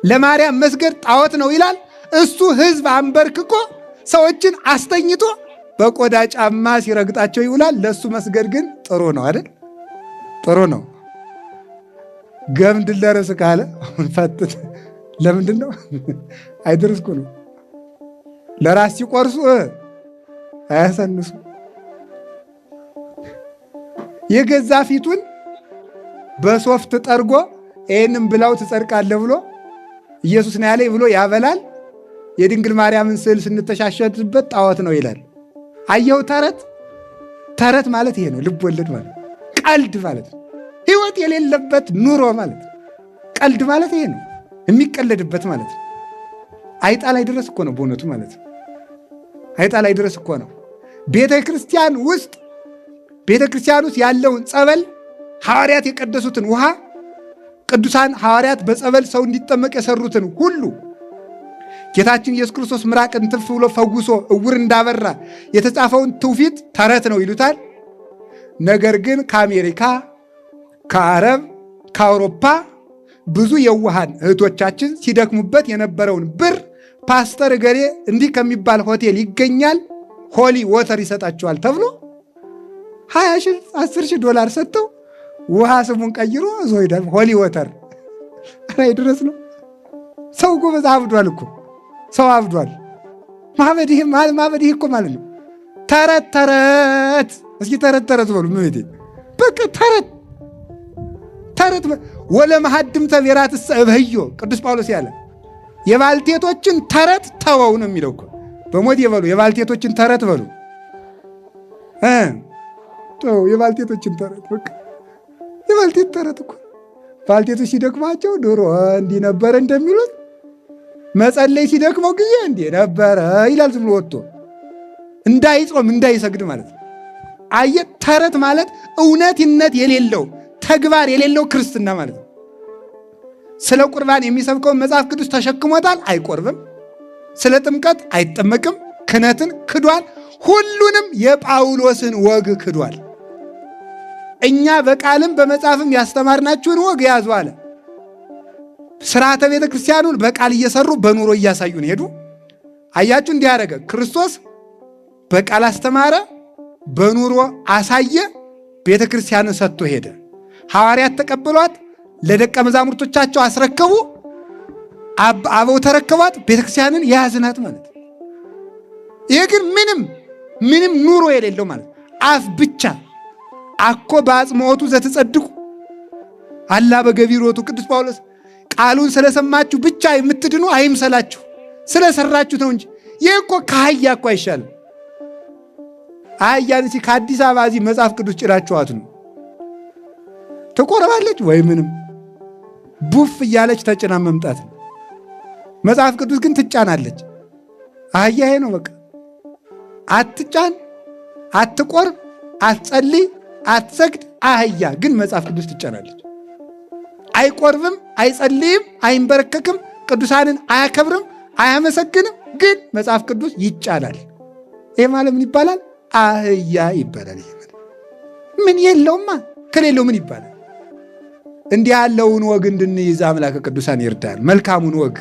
ለማርያም መስገድ ጣዖት ነው ይላል። እሱ ሕዝብ አንበርክኮ ሰዎችን አስተኝቶ በቆዳ ጫማ ሲረግጣቸው ይውላል። ለእሱ መስገድ ግን ጥሩ ነው አይደል? ጥሩ ነው። ገምድ ለርስ ካለ ፈትት ለምንድን ነው አይድርስኩ ነው። ለራስ ሲቆርሱ አያሰንሱ። የገዛ ፊቱን በሶፍት ጠርጎ ይህንም ብላው ትጸድቃለህ ብሎ ኢየሱስ ነው ያለኝ ብሎ ያበላል። የድንግል ማርያምን ስዕል ስንተሻሸትበት ጣዖት ነው ይላል። አየው፣ ተረት ተረት ማለት ይሄ ነው። ልብ ወለድ ማለት ቀልድ ማለት ነው። ሕይወት የሌለበት ኑሮ ማለት ነው። ቀልድ ማለት ይሄ ነው። የሚቀለድበት ማለት ነው። አይጣ ላይ ድረስ እኮ ነው በእውነቱ ማለት ነው። አይጣ ላይ ድረስ እኮ ነው። ቤተ ክርስቲያን ውስጥ ያለውን ጸበል፣ ሐዋርያት የቀደሱትን ውሃ፣ ቅዱሳን ሐዋርያት በጸበል ሰው እንዲጠመቅ የሰሩትን ሁሉ፣ ጌታችን ኢየሱስ ክርስቶስ ምራቅን ትፍ ብሎ ፈውሶ እውር እንዳበራ የተጻፈውን ትውፊት ተረት ነው ይሉታል። ነገር ግን ከአሜሪካ፣ ከአረብ፣ ከአውሮፓ ብዙ የዋሃን እህቶቻችን ሲደክሙበት የነበረውን ብር ፓስተር እገሌ እንዲህ ከሚባል ሆቴል ይገኛል፣ holy water ይሰጣቸዋል ተብሎ 20,000፣ $10,000 ሰጥተው ውሃ ስሙን ቀይሮ እዞ ሄዳል። Holy water ራይ ድረስ ነው። ሰው ጎበዝ አብዷል እኮ፣ ሰው አብዷል። ማበድ ይሄ ማበድ ይሄ እኮ ማለት ነው። ተረት ተረት፣ እስኪ ተረት ተረት በሉ። ምቤቴ በቃ ተረት ተረት። ወለመሐድምተ ብሔራትሰ እብህዮ፣ ቅዱስ ጳውሎስ ያለ የባልቴቶችን ተረት ተወው ነው የሚለው እኮ። በሞት የበሉ የባልቴቶችን ተረት በሉ፣ ተው የባልቴቶችን ተረት። በቃ የባልቴት ተረት እኮ፣ ባልቴቶች ሲደክማቸው ድሮ እንዲህ ነበረ እንደሚሉት፣ መጸለይ ሲደክመው ጊዜ እንዲህ ነበረ ይላል። ዝም ብሎ ወጥቶ እንዳይጾም እንዳይሰግድ ማለት ነው። አየ፣ ተረት ማለት እውነትነት የሌለው፣ ተግባር የሌለው ክርስትና ማለት ነው። ስለ ቁርባን የሚሰብከውን መጽሐፍ ቅዱስ ተሸክሞታል፣ አይቆርብም። ስለ ጥምቀት አይጠመቅም። ክህነትን ክዷል። ሁሉንም የጳውሎስን ወግ ክዷል። እኛ በቃልም በመጽሐፍም ያስተማርናችሁን ወግ ያዙ አለ። ስርዓተ ቤተ ክርስቲያኑን በቃል እየሰሩ በኑሮ እያሳዩን ሄዱ። አያችሁ፣ እንዲህ ያደረገ ክርስቶስ በቃል አስተማረ፣ በኑሮ አሳየ፣ ቤተ ክርስቲያንን ሰጥቶ ሄደ። ሐዋርያት ተቀበሏት፣ ለደቀ መዛሙርቶቻቸው አስረከቡ፣ አበው ተረከቧት፣ ቤተ ክርስቲያንን የያዝናት ማለት። ይሄ ግን ምንም ምንም ኑሮ የሌለው ማለት አፍ ብቻ። አኮ በአጽምዖቱ ዘትጸድቁ አላ በገቢሮቱ። ቅዱስ ጳውሎስ ቃሉን ስለሰማችሁ ብቻ የምትድኑ አይምሰላችሁ፣ ስለሰራችሁት ነው እንጂ። ይህ እኮ ከአህያ እኮ አይሻልም። አህያን እስኪ ከአዲስ አበባ እዚህ መጽሐፍ ቅዱስ ጭናችኋት ነው፣ ትቆርባለች ወይ? ምንም ቡፍ እያለች ተጭና መምጣት ነው። መጽሐፍ ቅዱስ ግን ትጫናለች። አህያ ይሄ ነው በቃ። አትጫን፣ አትቆርብ፣ አትጸልይ፣ አትሰግድ። አህያ ግን መጽሐፍ ቅዱስ ትጫናለች። አይቆርብም፣ አይጸልይም፣ አይንበረከክም፣ ቅዱሳንን አያከብርም፣ አያመሰግንም። ግን መጽሐፍ ቅዱስ ይጫናል። ይሄ ማለት ምን ይባላል? አህያ ይባላል። ይሄ ማለት ምን የለውማ፣ ከሌለው ምን ይባላል? እንዲህ ያለውን ወግ እንድንይዝ አምላከ ቅዱሳን ይርዳን። መልካሙን ወግ